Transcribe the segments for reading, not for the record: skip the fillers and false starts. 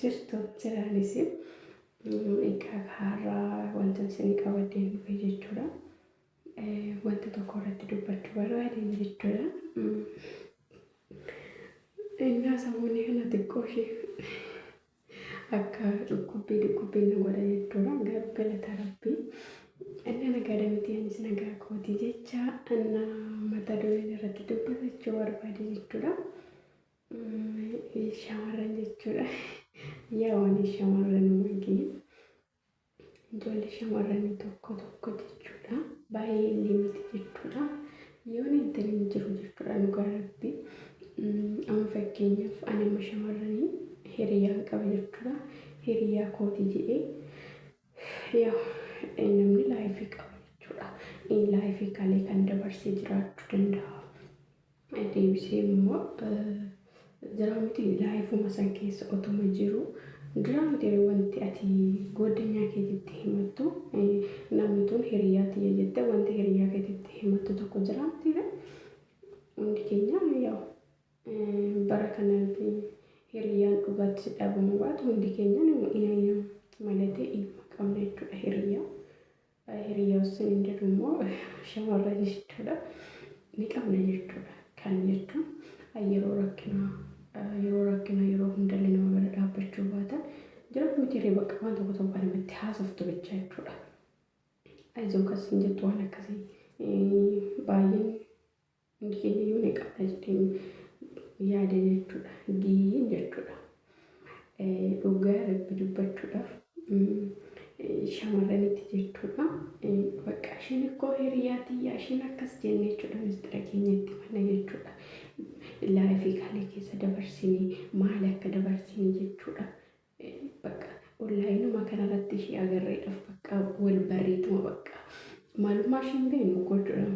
Jirtu jiraanis egaa har'aa wanta isinii qabadheen dhufe jechuudha. Wanta tokko irratti dubbachuu barbaadeen jechuudha. Innaa sammuu kana xiqqoo ishee akka dhukkubbii dhukkubbii nu godha jechuudha. Garuu galata Rabbii. Inni nagaa miti, anis nagaa kootii jecha anna mata dureen irratti dubbachuu barbaade jechuudha. Shamarran jechuudha. Yaa waan shamarran wajjin ijoollee shamarranii tokko tokko jechuudha. Baay'ee illee miti jechuudha. Yoon intalli hin jiru jechuudha dhugaa Rabbii. Amma fakkeenyaaf ani amma shamarranii hiriyaan qaba jechuudha. Hiriyaa kootii jedhee yaa namni life qaba jechuudha. Life kalee kan dabarsee jiraachuu danda'a. Deebisee immoo jira miti, lifeuma san keessa otuma jiru jira miti, wanti ati goddanyaa keetitti himattu, namni tun hiriyaa tiyya jettee wanti hiriyaa keetitti himattu tokko jira miti. Hundi keenya yaa bara kana hiriyaan dhugaatti dhabamu baatu, hundi keenya malatee ilma qabna jechuudha hiriyaa. Hiriyaa osoo hin jedhu immoo shamarran jechuudha. Ni qabna jechuudha. Kan jechuun yeroo rakkinaa, yeroo rakkinaa yeroo hundallee nama bira dhaabbachuu baatan jira miti hiree, bakka waan tokko tokko kan namatti haasoftu bicha jechuudha. Ayizoo akkasiin jettu, waan akkasii baay'een hundi keenya iyyuu ni qabna jedhee yaada jechuudha. Giin jechuudha. Dhugaa Rabbi dubbachuudhaaf shamarranitti jechuudha. Bakka isheen ikkoo hiriyaa tiyyaa, isheen akkas jenne jechuudha, mistira keenyatti mana jechuudha. Life kalee keessa dabarsinee maal akka dabarsinee jechuudha. Bakka onlineuma kanarratti ishee agarreedhaaf bakka wal barreetuma, bakka maalummaa isheen beeknu jechuudha.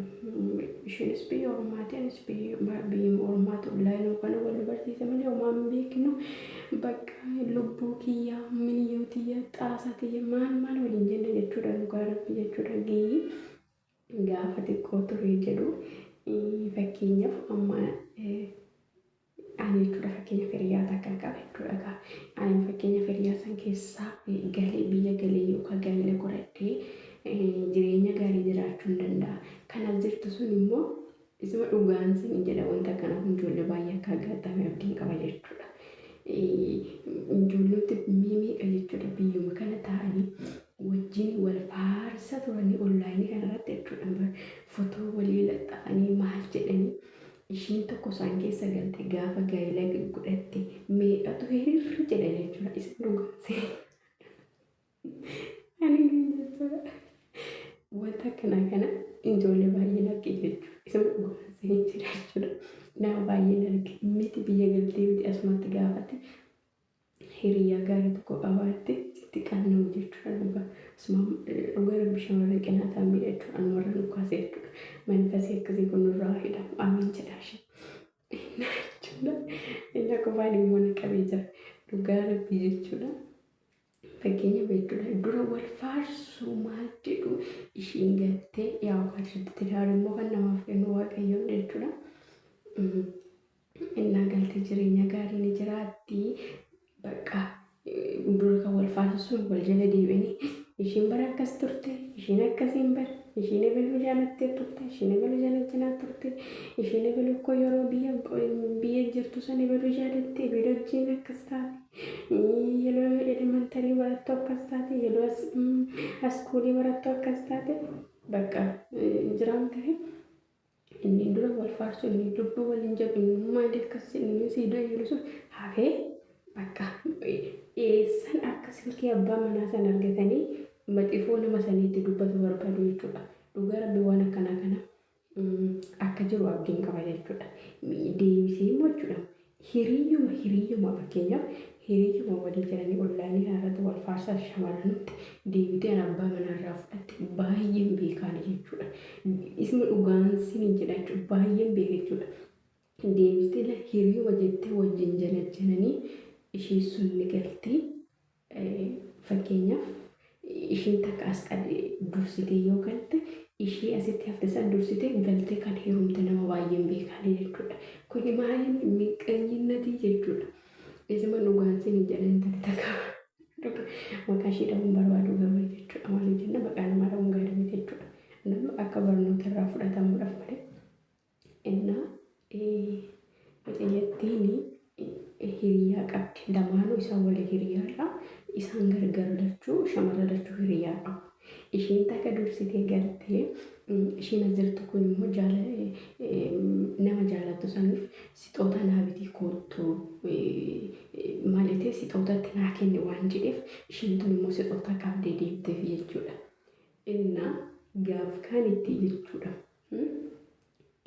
Isheenis biyya ormaati, anis biyya ormaati, onlineuma kana wal barsiise malee homaa hin beeknu. Bakka lubbuu kiyyaa, miniyyoo tiyyaa, xaasaa tiyya, maal maal waliin jenna jechuudha dhugaa Rabbi jechuudha. Giyyi gaafa xiqqoo ture jedhu, fakkeenyaaf amma ani jechuudha, fakkeenyaaf hiriyaa takka qaba jechuudha. Ani fakkeenyaaf hiriyaa san keessaa galee, biyya galee yookaan gaa'ela godhadhee jireenya gaarii jiraachuu hin danda'a. Kanas jirtu sun immoo isuma dhugaan sin jedha, wanta kana kun ijoollee baay'ee akka aggaatame abdiin qaba jechuudha. Ijoollota meeqa jechuudha biyyuma kana taa'anii wajjin wal faarsa turanii online kanarratti jechuudha. Fotoo walii laxxafanii maal jedhanii, ishiin tokko isaan keessa galte gaafa gaa'ela godhatte meeqatu hiriirri jedha jechuudha. Isa dhugaan ani jechuudha. Wanta akkanaa kana ijoollee baay'een arge jechuudha. Isa dhugaan jira jechuudha. Nama baay'een arge miti, biyya galtee miti, asumatti gaafate hiriyaa gaarii tokko qabaatte sitti qannamu jechuudha dhugaa. Dhugaa Rabbi shamarran qinaataa miidha jechuudha. Anumarra nu kaase jechuudha. Manfasii akkasii kun nurraa hidhamu. Amiin jedhaa ishee. Jechuudha. Inni qofaan immoo na qabee jira. Dhugaa Rabbii jechuudha. Fakkeenya jechuudha, dura wal faarsuu maal jedhu, ishiin galtee yaa tidaaru immoo kan namaaf kennu Waaqayyoon jechuudha. Innaa galtee jireenya gaarii ni jiraatti. Bakka dura kan wal faarsu sun wal jala deebi'anii, ishiin bara akkas turte, ishiin akkasiin bara, ishiin ebeluu jaalattee turte, ishiin ebeluu jaalachinaa turte, ishiin ebeluu koo yeroo biyya biyya jirtu san ebeluu jaalatte, ebeluu wajjin akkas taate, yeroo elementary barattu akkas taate, yeroo school barattu akkas taate, bakka jiraan ta'e. Inni dura wal faarsu, inni lubbuu waliin jedhu, inni maali akkas jedhu, inni siidoo jedhu sun hafee, bakka eessan akka silkii abbaa manaa sana argatanii maxifoo nama saniitti dubbatu barbaadu jechuudha. Dhugaa Rabbi waan akkanaa kana akka jiru abdiin qaba jechuudha. Deebisee immoo jechuudha, hiriyyuma fakkeenyaaf hiriyyuma walii jiranii online kanarratti wal faarsaa shamarranutti deebitee an abbaa manaarraa fudhatte baay'een beekaani jechuudha. Isuma dhugaan sin jedha jechuudha, baay'een beeka jechuudha. Deebistee hiriyyuma jettee wajjin jalajjananii ishee sun ni galti. Fakkeenyaaf ishiin takka as dursitee yoo galte, ishee asitti hafte san dursitee galtee kan heerumte nama baay'een beekaanii jechuudha. Kuni maaliin miqqanyiinnatii jechuudha. Isuma dhugaan siin jedhan intalli takka maqaa ishee dhabuun barbaadu garuu jechuudha. Maaliif jenna maqaa namaa dhabuun gaarii miti jechuudha. Namni akka barnoota irraa fudhatamuudhaaf malee. Innaa mucayyattiin hiriyaa qabdi. Lamaanuu isaan walii hiriyaadha. Isaan gargar lachuu shamarra lachuu hiriyaa qabu. Isheen takka dursitee galtee isheen as jirtu kun immoo nama jaalattu saniif sixoota naa bitii koottu maalitee sixootatti naa kenni waan jedheef isheen tun immoo sixoota qabdee deemteef jechuudha. Innaa gaaf kaan itti jechuudha.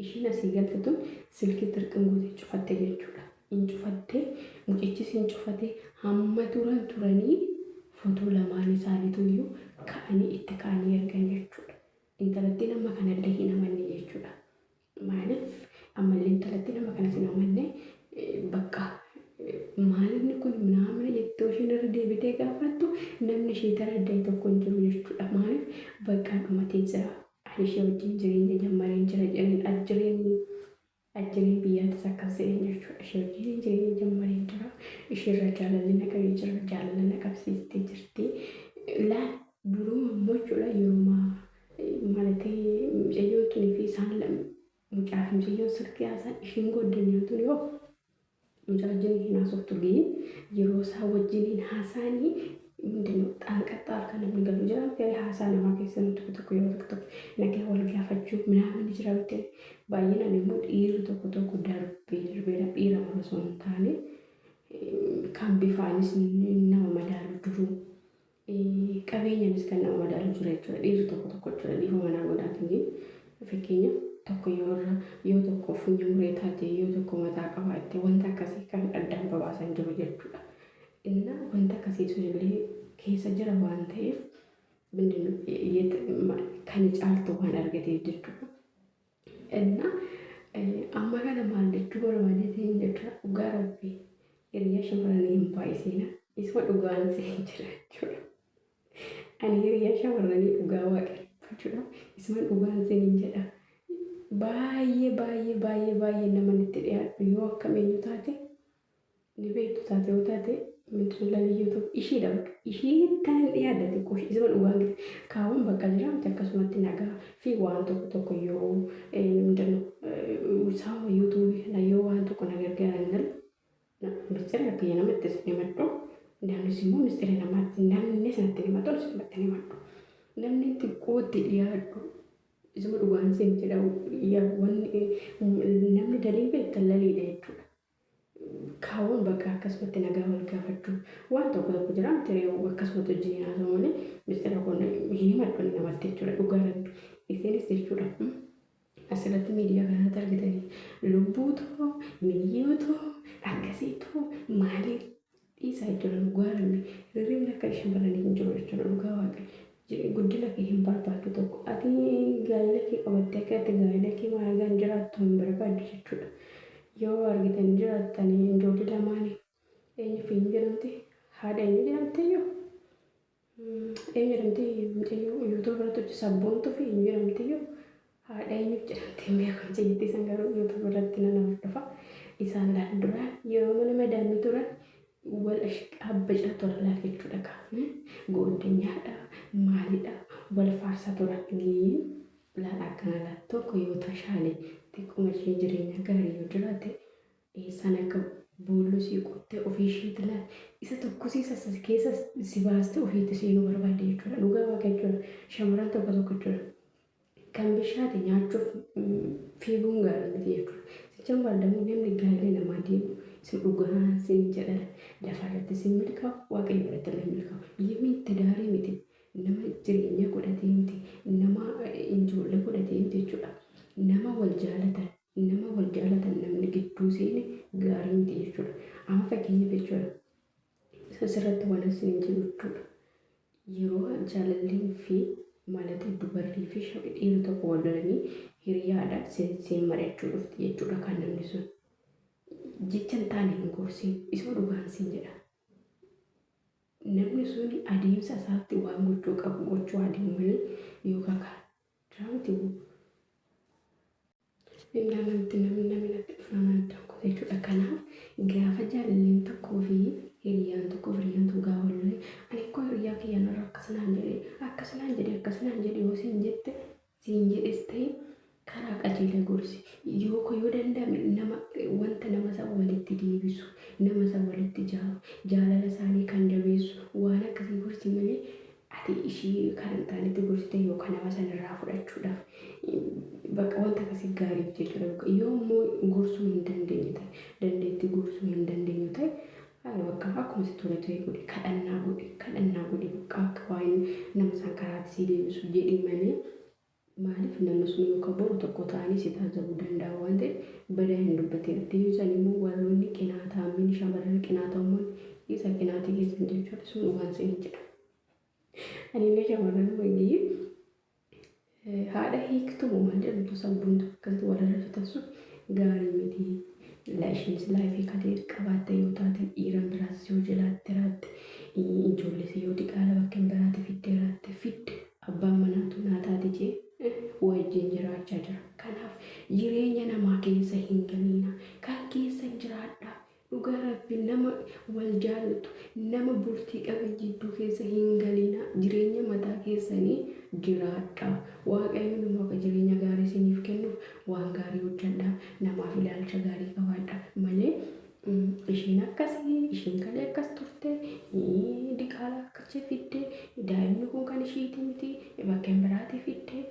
Ishiin asii galte tun silkii tirqin gootee cufatte jechuudha. Hin cufatte mucichis hin cufate hamma turan turanii fotoo lamaan isaaniitu iyyuu ka'anii itti ka'anii ergan jechuudha. Intalattiin amma kanallee hin amanne jechuudha. Maaliif ammallee intalattiin amma kanas hin amanne bakka maalinni kun minaamina jettee ishiin irra deebitee gaafattu namni ishee taradda'e tokko hin jiru jechuudha. Maaliif bakka dhumatee jira. Ani ishee wajjin jireenya jammareen jira jedheen ajjireen ajjireen biyyaatis akkas jedheen jechuudha. Ishee wajjin jireenya jammareen jira. Isheerra jaalalli na qabee jira. Jaalala na qabsiistee jirti. Laal duruma immoo jechuudha yeroo malatee mucayyoon tunii fi isaan mucaa fi mucayyoon silkii haasa'an ishiin goddanyaa tun yoo mucaa wajjin hin haasoftu ga'in yeroo isaa wajjin hin haasa'anii hundinuu xaanqaxxaa harka namni galu jira garee haasaa namaa keessa tokko tokko yeroo tokko tokko nagaa wal gaafachuu minaamin jira miti baay'inaan immoo dhiirri tokko tokko darbee darbee dhiira osoo hin taane kan bifaanis nama madaalu duruu qabeenyaanis kan nama madaalu jira jechuudha dhiirri tokko tokko jechuudha dhiifa manaa godhaatiin fakkeenyaaf tokko yoo irra yoo tokko funya muree taate yoo tokko mataa qabaatte wanta akkasii kan addaan babaasan jiru jechuudha. Innaa wanta akkasii sunillee keessa jira waan ta'eef kan caaltu waan argateef jechuudha. Innaa amma kana maal jechuu barbaadeetiin jechuudha dhugaa rabbii hiriyaa shamarranii hin baay'isiina isuma dhugaan siin jira jechuudha. Ani hiriyaa shamarranii dhugaa waaqa jechuudha isuma dhugaan siin jedha. Baay'ee baay'ee baay'ee baay'ee nama itti dhiyaadhu yoo akkam eenyu taate ni beektu taate yoo taate ምንድን ለልዩቱ ishiidha bakka ishii tan dhiyaadha xiqqoo isuma dhugaan kaawwan bakka jira miti akkasumatti nagaa fi waan tokko tokko yoo ምንድን ነው saama yuutuubii kana yoo waan tokko na gargaaran gal mistira akka namatti isin himadhu namnis immoo mistira namaatti namni sanatti himadhu namatti himadhu namni xiqqootti dhiyaadhu isuma dhugaan siin jedha namni dalii beektan laliidha jechuudha. Kaawwan bakka akkasumatti nagaa wal gaafachuu waan tokko tokko jira miti akkasumatti hojii haasa'u malee mistira kun hin himadhu namatti jechuudha dhugaa rabbi isinis jechuudha. Asirratti miidiyaa kanarratti argitanii lubbuu too miyyoo too akkasii too maalii dhiisaa jechuudha dhugaa rabbi hirribni akka shamarranii hin jiru jechuudha dhugaa waaqa guddina kee hin barbaaddu tokko ati gaa'ela kee qabattee akka ati gaa'ela kee maaragaan jiraattu hin barbaaddu jechuudha. Yoo argitan jiraattanii ijoollee lamaanii eenyu fi eenyu jedhamti haadha eenyu jedhamti iyyuu eenyu jedhamti mucayyoo yuutuub irratti hojii sabboontuu fi eenyu jedhamti iyyuu haadha eenyu jedhamti hin beeku mucayyattii san garuu yuutuub irratti nan hordofa isaan laal duraan yeroo mana madaamii turan wal dhaabbachaa turan laal jechuudha kaa gooddanyaadha maalidha wal faarsaa turan giin laal akkana laal tokko yoo tashaale xiqquma ishee jireenya gaarii yoo jiraate eessaan akka boolloo sii qottee ofii isheetti laal isa tokko siisa keessa si baaste ofiitti seenuu barbaadde jechuudha dhugaa waaqa jechuudha shamarran tokko tokko jechuudha kan bishaate nyaachuuf fiiguun gaarii miti jechuudha sichan bardamu namni gaa'ela namaa deemu isin dhugaa sin jedha lafarratti sin milkaa'u waaqayyo biratti illee milkaa'u yemii itti daarii miti nama jireenya godhatee miti nama ijoollee godhatee miti jechuudha nama wal jaalatan nama wal jaalatan namni gidduu seene gaarii miti jechuudha amma fakkeenyaaf jechuudha asirratti waan isin jedhu jechuudha yeroo jaalalleen fi ማለት dubarrii fi dhiirri tokko wal lolanii hiriyaadha siin mari'achuu dhufti jechuudha kan namni sun jecha hin taane hin gorsiin isuma dhugaan siin jedha. Namni sun adeemsa isaatti waan gochuu qabu gochuu adeemu malee yookaan kan jiraatu Innaa namatti namni namni natti dhufnaan adda jechuudha. Kanaaf Gaafa jaalalleen tokkoo fi hiriyaan tokkoo fi hiriyaan tokko gaafa wal lole, ani koo hiriyaa kiyya narra akkasinaan jedhee akkasinaan jedhee akkasinaan jedhee yoo siin jette, siin jedhes ta'e, karaa qajeela gorsi. Yoo danda'ame nama wanta nama isa walitti deebisu, nama isa walitti ijaaru, jaalala isaanii kan jabeessu waan akkasii gorsi malee, ati ishii kan hin taanetti gorsite yookaan nama sanarraa fudhachuudhaaf bakka wanta akkasii gaariif jechuudha. Yoo immoo gorsuu hin dandeenye ta'e, dandeettii gorsuu hin dandeenyu ta'e, bakka akkuma si tole ta'e godhi, kadhannaa godhi, kadhannaa godhi, bakka akka waan nama san karaatti si deebisu jedhi malee. Maaliif namni sun yookaan boru tokko ta'anii si taajjabuu danda'a waan ta'eef badaa hin dubbatin. Deebisan immoo warroonni qinaataa, shamarran qinaatammoon isa qinaatii keessan jechuudha, sun waan sin jedha. Ani illee shamarran wayii haadha hiiktumu maal jedhamtu sabboontu akkasitti walirra fitan sun gaarii miti. Isheenis life kalee qabaatte yoo taate, dhiiran biraas yoo jalaatte raatte, ijoollees yoo diqaala bakka hin biraatti fiddee raatte fidde, abbaan manaatu naa taate jee wajjin jiraachaa jira. Kanaaf jireenya namaa keessa hin galiina. Kan keessa jiraadhaa. Dhugaa Rabbi, nama wal jaallatu, nama bultii qabe jidduu keessa hin galiina. Jireenya mataa keessanii jiraadhaa. Waaqayyo nama akka jireenya gaarii isiniif kennuuf waan gaarii hojjedhaa. Namaaf ilaalcha gaarii qabaadhaa malee, isheen akkasii, isheen kalee akkas turte, diqaala akkachee fidde, daa'imni kun kan ishiiti miti, bakka hin biraatii fidde,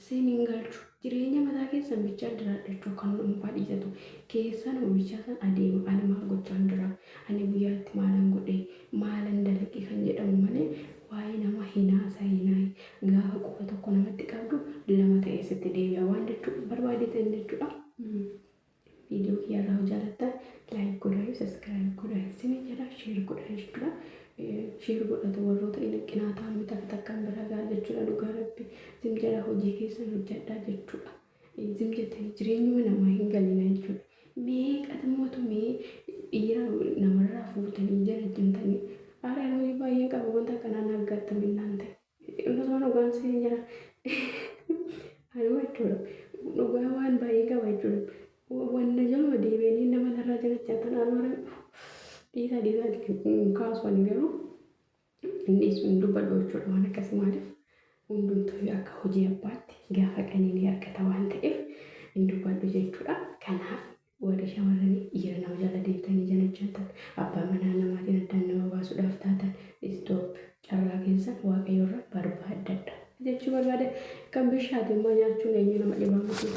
sin hin galchu. Jireenya mataa keessan bichaa jiraadha jechuu kan dhuunfaa dhiisatu. Keessanuma bichaa san adeema. Ani maal gochaan jira? Ani guyyaatti maalan godhe? Maalan dalage kan jedhamu malee waa'ee nama hin haasa'inaa. Gaafa quba tokko namatti qabdu lama ta'ee sitti deebi'a waan jechuu barbaadetan jechuudha. Viidiyoo kiyyaarraa yoo jaalattan like godhaa, subscribe godhaa isin jedha, share godhaa jechuudha. Share godhatu warroota qinaataa miti akka takkaan bira gahaa jechuudha. Dhugaa Rabbi zim jedha, hojii keessan hojjedhaa jechuudha. Zim jettanii jireenyuma namaa hin galina jechuudha. Meeqatu mee dhiira namarraa fuutanii jala jimtanii haadha hojii baay'een qaba, wanta akkanaa na aggaataminnaan ta'e. Akkasuma dhugaan siin jira. Anuma jechuudha. Dhugaa waan baay'ee qaba jechuudha. Wanna jaluma deebi'anii nama narraa jalachaa tan armara dhiisaa dhiisaa kaasu, ani garuu inni hin dubbadhu jechuudha waan akkasii. Maaliif hundumtuu akka hojii abbaatti gaafa qaniinii argata waan ta'eef hin dubbadhu jechuudha. Kanaaf warri shamarranii dhiira nama jala deemtanii jalachaa abbaa manaa namaatiin addaan nama baasuudhaaf taatan, stop, carraa keessan Waaqayyoorra barbaaddadha jechuu barbaade. Kan bishaate immoo nyaachuun eenyu nama dhibaa miti.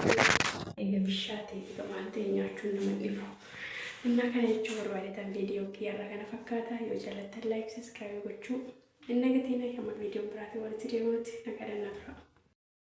Egaa bishaate maal ta'e nyaachuun nama dhibu. Innaa kana jechuu barbaadetan, viidiyoo kiyyarraa kana fakkaata. Yoo jaallattan like, subscribe gochuu hin dagatiin. Hamma viidiyoo biraatiin walitti deebinutti nagaa tura.